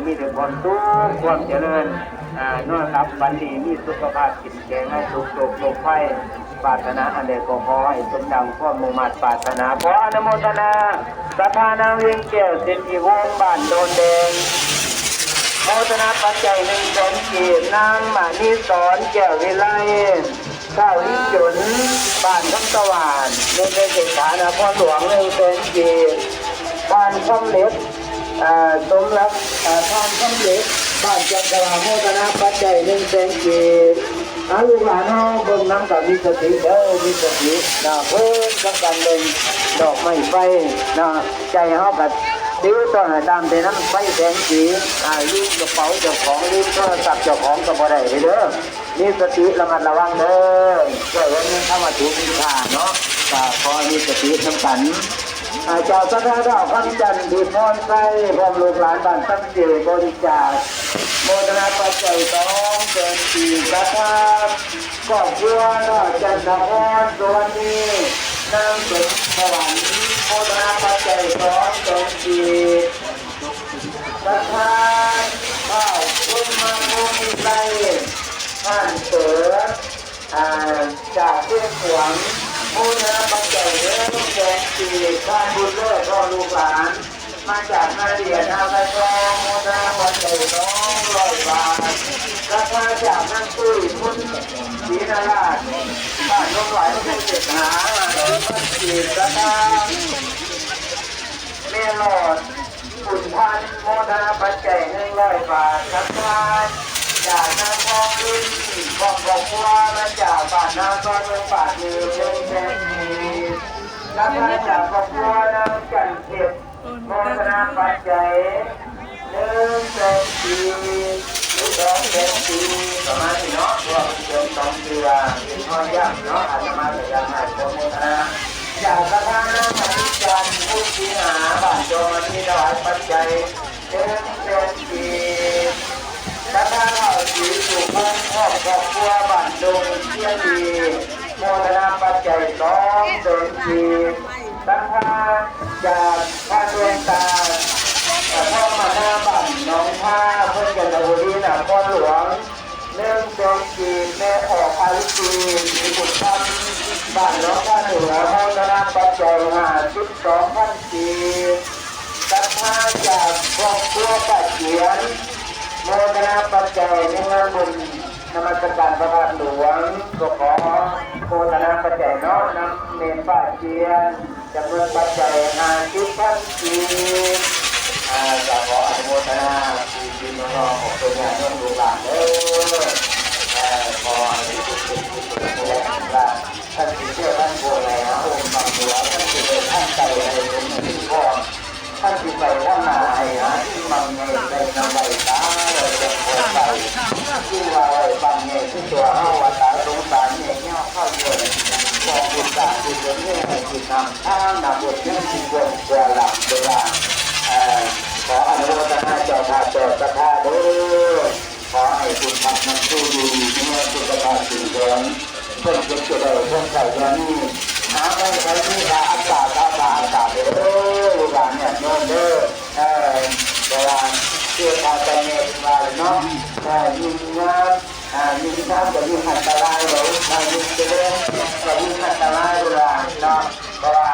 ມີແຕ່ຄວາມສຸກຄວາມຈະເລີນ ອາ ນອນຫຼັບຝັນດີ ມີສຸຂະພາບເຂັ້ມແຂງ ໃຫ້ທຸກໂລກໂລກໄພ ປາດຖະໜາອັນໃດກໍຂໍໃຫ້ສົມດັ່ງຄວາມມຸ່ງມາດປາດຖະໜາ. ຂໍອະນຸໂມທະນາ ສັດທານາງວຽງແກ້ວ ເສດຖີວົງ ບ້ານໂດນແດງ ໂມທະນາປັດໄຈໜຶ່ງແສນກີບ, ນາງມະນີສອນ ແກ້ວວິໄລ ທ້າວລິງຈົນ ບ້ານຄຳຕະຫວານ ແມ່ນເສດຖານະຄອນຫຼວງ ໜຶ່ງແສນກີບ, ທ່ານຄຳເລັດ ເອີ່ ສົມລັກ ເອີ່ ທ່ານຄຳເລັດ ບ້ານຈັນທະວາ ໂມທະນາປັດໄຈໜຶ່ງແສນກີບ. ອາ ລູກຫຼານເຮົາເບິ່ງນຳກໍມີສະຕິເດີ ມີສະຕິນະ ເພິ່ນກັບກັນເບິ່ງດອກໄມ້ໄຟນະ ໃຈເຮົາກໍຕິວຕ້ອງໃຫ້ຕາມແຕ່ນ້ຳໄຟແສງສີ ອາ ລືມກະເປົາເຈົ້າຂອງ ລືມໂທລະສັບເຈົ້າຂອງກໍບໍ່ໄດ້ເດີ. ມີສະຕິລະມັດລະວັງເດີ ເພື່ອເງິນຄຳວ່າຖືກມີຄ່າເນາະ ກໍຂໍໃຫ້ມີສະຕິນຳກັນ. ອາ ເຈົ້າສັດທາທ້າວຄຳຈັນ ດີພອນໄຊ ພ້ອມລູກຫຼານບ້ານສຳເຈ ບໍລິຈາກໂມທະນາປັດໄຈສອງແສນກີບ. ສັດທາຄອບຄົວທ້າວຈັນທະພອນ ສຸວັນນີ ນາງສົມສະຫວັນ ໂມທະນາປັດໄຈສອງແສນກີບ. ປະທານ ທ້າວ ພົມມະພົມວິໄລ ທ່ານເປີດ ອາ ຈາກຊຽງຂວາງ ໂມທະນາປັດໄຈໜຶ່ງແສນກີບ. ທ່ານບຸນເລີດ ພ້ອມລູກຫຼານ ມາຈາກນາດຽນ ນາໄຊທອງ ໂມທະນາປັດໄຈສອງຮ້ອຍບາດ. ສັດທາຈາກນາງຕຸ້ຍ ພຸນສີນາລາດ ບ້ານດົງຫວາຍ ເມືອງເສດຫາ ຫ້າສິບພັນກີບ. ສັດທາ ແມ່ຫຼອດ ບຸນພັນ ໂມທະນາປັດໄຈໜຶ່ງຮ້ອຍບາດ. ສັດທາຈາກນາງທອງລິນ ພ້ອມຄອບຄົວ ມາຈາກບ້ານນາຊອນ ເມືອງປາກເກຣດ ໜຶ່ງແສນກີບ. ສັດທາຈາກຄອບຄົວນາງຈັນເພັດ ໂມທະນາປັດໄຈໜຶ່ງແສນກີບ ຫຼື ສອງແສນກີບ ປະມານນີ້ເນາະ ເພາະວ່າເພິ່ນເກີນສອງເທື່ອ ເປັນຮອຍຢ້ຳເນາະ ອາດຈະມາກໍຢາກໃຫ້ຄວາມໂມທະນາ ຈາກສະພານາງອະທິການ ພູດສີຫາ ບ້ານດອນມະນີ ຖວາຍປັດໄຈໜຶ່ງແສນກີບ. ສະພານາງສີສຸວົງ ພ້ອມຄອບຄົວ ບ້ານດົງຄຽນດີ ໂມທະນາປັດໄຈສອງແສນກີບ. ສັດທາຈາກພະດວງຕາ ເອີ່ ທອງມະນາ ບ້ານໜອງທາ ເມືອງຈັນທະບູລີ ນະຄອນຫຼວງ ໜຶ່ງແສນກີບ. ແມ່ອອກອາລິກີ ສີບຸນຄຳ ບ້ານໜອງທາເໜືອ ໂມທະນາປັດໄຈຫ້າສິບສອງພັນກີບ. ສັດທາຈາກຄອບຄົວປ້າຈຽນ ໂມທະນາປັດໄຈໃນງານບຸນນະມັດສະການພະທາດຫຼວງ ກໍຂໍໂມທະນາປັດໄຈເນາະ ນຳແມ່ປ້າຈຽນ ຈຳນວນປັດໄຈຫ້າສິບພັນກີບ. ອາ ກໍຂໍອະນຸໂມທະນາພີ່ໆນ້ອງໆ ຂອງເພິ່ນ ຍາດໂຍມລູກຫຼານເດີ. ເອີ ຂໍໃຫ້ທຸກຄົນ ທຸກຄົນ ທຸກຄົນ ທ່ານຊິເຊື່ອທ່ານຜູ້ໃດຫາອົງຄຳຫົວ ທ່ານຊິເດີນທາງໄກໃຫ້ສົມໃຫ້ພອນ ທ່ານຊິໄປທາງໜ້າໃຫ້ຫາສິ່ງໝັ້ງໃຫຍ່ໃສ່ນຳໄວ້ຕາ ແລ້ວຈັ່ງຄ່ອຍໄປ. ສິ່ງວ່າໄວ້ບັ້ງໃຫຍ່ຄືຕົວເຮົາວ່າຕາສົງສານໃຫຍ່ຍາວຄາວເດີນ ຂອງບຸນການທີ່ເປັນເລື່ອງໃຫ້ຄິດນຳ ທາງໜ້າບົດຍັງຊິກວ້າງກວ່າຫຼາມເວລາ. ເອີ ຂໍອະນຸໂມທະນາເຈົ້າພາບເຈົ້າສັດທາເດີ. ຂໍໃຫ້ບຸນທຳນຳສູ່ຢູ່ດີມີແຮງ ສຸຂະພາບເຂັ້ມແຂງ ເພິ່ນເຈັບຈະໄດ້ ເພິ່ນໄຂ້ຢ່າມີ ຫາໄດ້ໃຜມີຄ່າອັດຕາ ຄາຄາອັດຕາເດີ ລູກຫຼານຍາດໂຍມເດີ. ເອີ ເພາະວ່າເຊື້ອພາຈະແມ່ເພິ່ນວ່າເນາະ ເອີ ຍິ່ງງາມ ອ່າ ຍິ່ງງາມກໍຍິ່ງອັນຕະລາຍເດ້ ຖ້າຍິ່ງຈະເລີນກໍຍິ່ງອັນຕະລາຍເວລາເນາະ ເພາະວ່າ